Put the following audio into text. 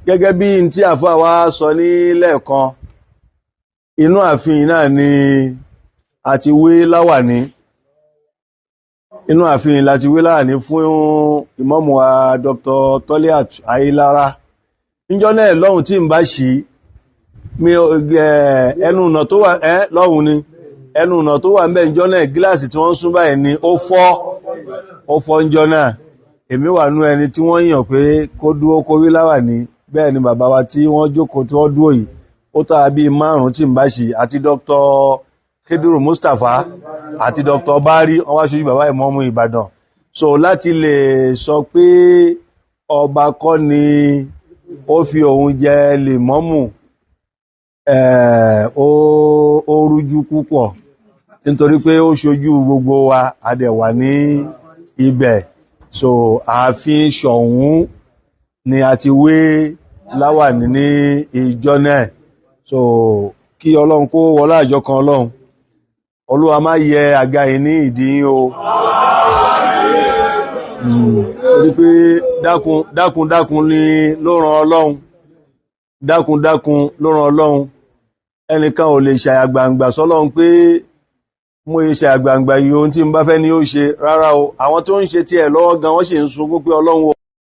Gẹ́gẹ́ bí n tí àfáà wa sọ ní lẹ́ẹ̀kan, inú ààfin náà ni a ti wé láwàní. Inú ààfin la ti wé láwàní fún ìmáàmù wa Dr. Toliat Ayilara. Níjọ́ náà lọ́hùn tí ń bá ṣí mi, ẹnu ọ̀nà tó wà lọ́hùn ni ẹnu ọ̀nà tó wà ń bẹ̀ níjọ́ náà, gíláàsì tí wọ́n ń sún báyìí ni ó fọ́, ó fọ́ níjọ́ náà. Èmi wà nú ẹni tí wọ́n yàn pé kó dúó kó wí láwàní. Bẹ́ẹ̀ ni bàbá wa tí wọ́n jókòó tí wọ́n dúó yìí, ó tó bí márùn-ún tí ń bá ṣì, àti Dr. Khidiru Mustapha àti Dr. Bari, wọ́n wá ṣojú bàbá ìmáàmù Ìbàdàn. So láti lè sọ pé ọba kọ́ ni ó fi òun jẹ lèmọ́mù, ó rújú púpọ̀, nítorí pé ó ṣojú gbogbo wa, a dẹ̀ wà ní ibẹ̀. So ààfin Ṣọ̀ún ni a ti wé láwàní ní ìjọ náà. So kí Ọlọ́run kó wọlá àjọ kan Ọlọ́run, Olúwa má yẹ àga yìí ní ìdí yín o. Torí pé dákun dákun dákun ni ló ran Ọlọ́run, dákun dákun ló ran Ọlọ́run. Ẹnìkan ò lè ṣàyàgbàǹgbà sọ́lọ́run pé mo ṣe àgbàǹgbà yìí, ohun tí ń bá fẹ́ ní ó ṣe. Rárá o, àwọn tó ń ṣe tí ẹ̀ lọ́wọ́ gan wọ́n sì ń sunkún pé Ọlọ́run